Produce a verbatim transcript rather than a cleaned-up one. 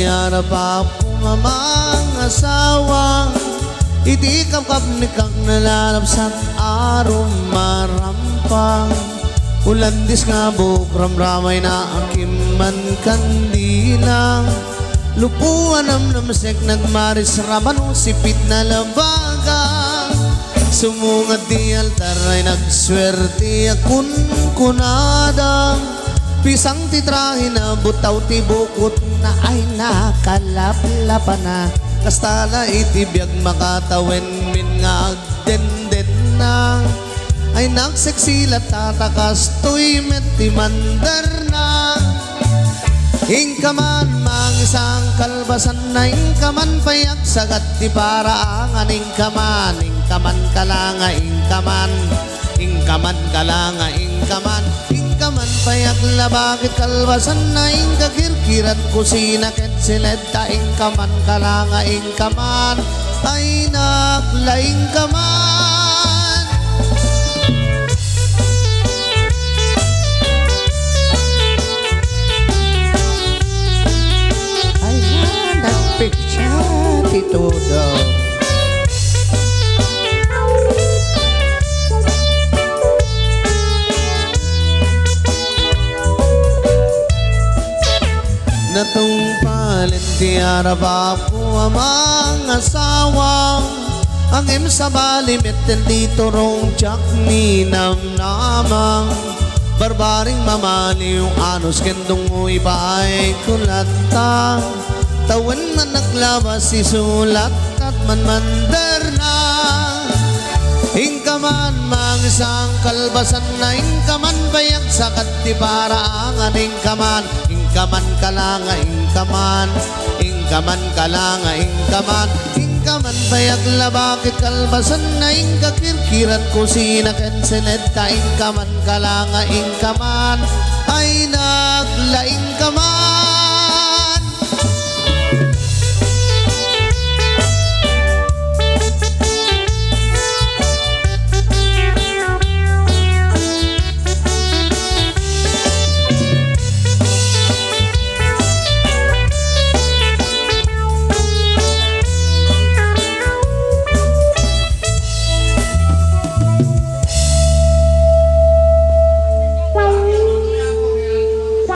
Narapapko nga mangasawa, iti kapkapnekak nalalabsat a rumarampang. Ulandis nga buok ramramayna a kimman kandila. Lupo a namnamsek nagmaris ramano sipit na labaga. Sumungad ti altar ay nagsuerte a kunkunada. Pisang ti trahena, butaw ti bukotna ay nakalaplapana. Kasta la iti biag makatawen min nga agdendenna. Ay nagseksi latta ta kastoy met ti manderna. Inka man mangisang kalbasanna, inka man pay agsagat ti paraangan, inka man, inka man kalanga, inka man, inka man kalanga, inka man, inka man pay aglaba ket kalbasanna, inka kirkirat kusina ket siled ta inka man kalanga, inka man, ay naglaing ka man. Ay, nagpiksa ti tudo. Natungpalen ti arabapko a mangasawa, ngem sabali metten ti turong diak ninamnama. Barbaring mamaliw, anus ken dungngo ibaay ko latta. Tawen man naglabas, isulat ket manmanderna. Inka man mangisang kalbasanna, inka man pay agsagat ti paraangan, inka man, inka man kalanga, inka man, inka man kalanga, inka man, inka man pay aglaba ket kalbasanna, inka kirkirat kusina ken siled ta inka man kalanga, inka man, ay naglaing ka man.